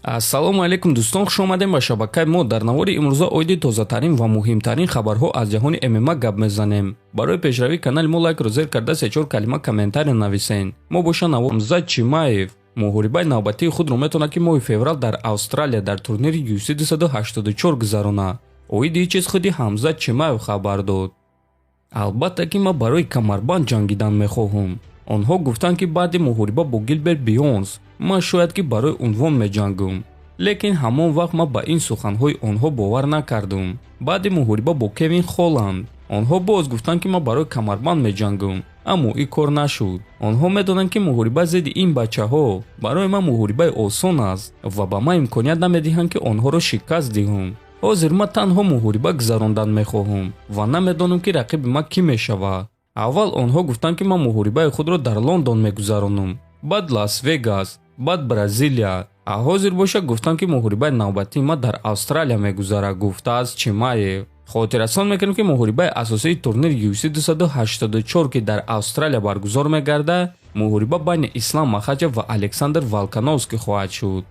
Ассалому алайкум, дӯстон, хуш омадем ба шабакаи мо. Дар навори имрӯза оиди тозатарин ва муҳимтарин хабарҳо аз ҷаҳони ММА гап мезанем. Барои пешравии канали мо лайкро зер карда, сечор калима комментария нависен. Мо боша навор. Ҳамзат Чимаев муҳорибаи навбатии худро метавонад, ки моҳи феврал дар Австралия дар турнири UFC 284 гузаронад. Оиди ин чиз худи Ҳамзат Чимаев хабар дод. Албатта, ки ман барои камарбанд ҷангидан мехоҳам. Онҳо гуфтанд, ки баъди муҳориба бо Гилберт Бёрнс ман шояд ки барои унвон меҷангам, лекин ҳамон вақт ман ба ин суханҳои онҳо бовар накардам. Баъди муҳориба бо Кевин Холланд онҳо боз гуфтанд, ки ман барои камарбанд меҷангам, аммо ин кор нашуд. Онҳо медонанд, ки муҳориба зидди ин бачаҳо барои ман муҳорибаи осон аст ва ба ман имконият намедиҳанд, ки онҳоро шикаст диҳам. Ҳозир ман танҳо муҳориба гузарондан мехоҳам ва намедонам, ки рақиби ман кӣ мешавад. Аввал онҳо гуфтанд, ки ман муҳорибаи худро дар Лондон мегузаронам, баъд Лас Вегас, баъд Бразилия, а ҳозир боша гуфтанд, ки муҳорибаи навбатии ман дар Австралия мегузарад, гуфтааст Чимаев. Хотиррасон мекунем, ки муҳорибаи асосии турнири UFC 284, ки дар Австралия баргузор мегардад, муҳориба байни Ислам Махачев ва Александр Волкановский хоҳад шуд.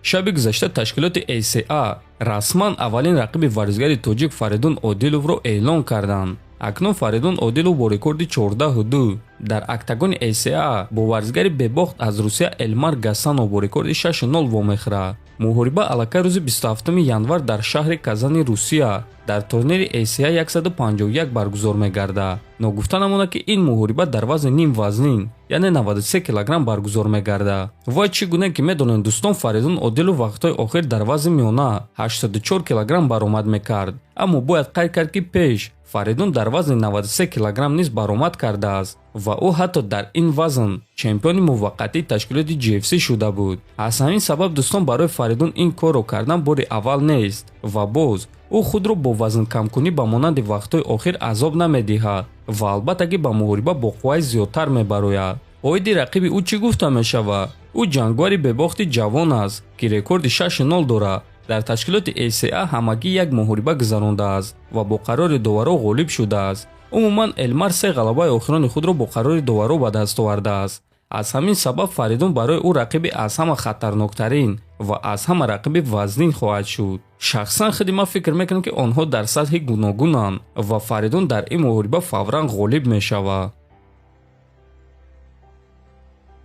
Шаби гузашта ташкилоти ACA расман аввалин рақиби варзигари тоҷик Фаридун Одиловро эълон карданд. Акнун Фаридун Одилов бо рекорди 14-2 дар октагони ACA бо варзигари бебохт аз Русия Элмар Гасанов бо рекорди 6-0 вомехӯрад. Муҳориба аллакай рӯзи 27 январ дар шаҳри Казани Русия дар турнири ACA 151 баргузор мегардад. Ногуфта намонад, ки ин муҳориба дар вазни нимвазнин, яъне 93 килограмм, баргузор мегардад. Ва чӣ гуна ки медонем, дӯстон, Фаридун Одилов вақтҳои охир дар вазни миёна 84 килограмм баромад мекард, аммо бояд қайд кард, ки пеш Фаридун дар вазни 93 килограмм низ баромад кардааст ва ӯ ҳатто дар ин вазн чемпиони муваққатии ташкилоти GFC шуда буд. Аз ҳамин сабаб, дӯстон, барои Фаридун ин корро кардан бори аввал нест ва боз ӯ худро бо вазнкамкунӣ ба монанди вақтҳои охир азоб намедиҳад ва албатта ки ба муҳориба бо қувваи зиёдтар мебарояд. Оиди рақиби ӯ чӣ гуфта мешавад? Ӯ ҷангвари бебохти ҷавон аст, ки рекорди 6-0 дорад. Дар ташкилоти ACA ҳамагӣ як муҳориба гузарондааст ва бо қарори доваро ғолиб шудааст. Умуман, Элмар се ғалабаи охирони худро бо қарори доваро ба даст овардааст. Аз ҳамин сабаб Фаридун барои ӯ рақиби аз ҳама хатарноктарин ва аз ҳама рақиби вазнин хоҳад шуд. Шахсан худи ман фикр мекунам, ки онҳо дар сатҳи гуногунанд ва Фаридун дар ин муҳориба фавран ғолиб мешавад.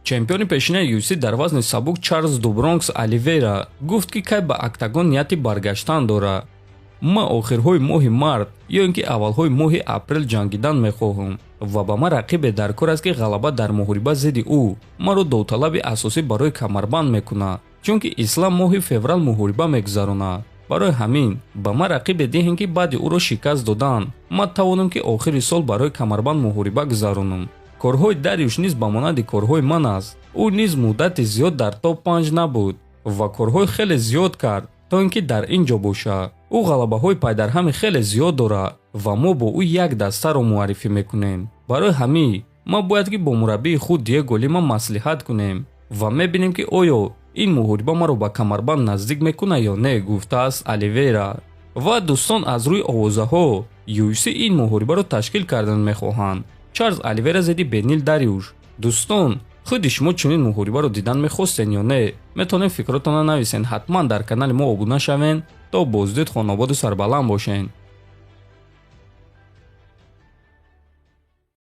Чемпиони пешинаи UFC дар вазни сабук Чарлз ду Бронкс Оливейра гуфт, ки кай ба октагон нияти баргаштан дорад. Ман охирҳои моҳи март ё ин ки аввалҳои моҳи апрел ҷангидан мехоҳам ва ба ман рақибе дар кор аст, ки ғалаба дар муҳориба зидди ӯ маро довталаби асосӣ барои камарбанд мекунад, чунки Ислам моҳи феврал муҳориба мегузаронад. Барои ҳамин ба ман рақибе диҳем, ки баъди ӯро шикаст додан ман тавонам, ки охири сол барои камарбанд муҳориба гузаронам. Корҳои Дариюш низ ба монанди корҳои ман аст. Ӯ низ муддати зиёд дар топ 5 набуд ва корҳои хеле зиёд кард, то ин ки дар ин ҷо бошад. Ӯ ғалабаҳои пайдарҳами хеле зиёд дорад ва мо бо ӯ як дастаро муаррифӣ мекунем. Барои ҳамин ман бояд ки бо мураббии худ Диего Лима маслиҳат кунем ва мебинем, ки оё ин муҳориба маро ба камарбанд наздик мекунад ё не, гуфтааст Оливейра. Ва дӯстон, аз рӯи овозаҳо UFC ин муҳорибаро ташкил кардан мехоҳанд: Чарлз Оливера зидди Бенил Дариуш. Дӯстон, худи шумо чунин муҳорибаро дидан мехостен ё не? Метавонед фикротонро нависен. Ҳатман дар канали мо обуна шавен. То боздид, хонободу сарбаланд бошен.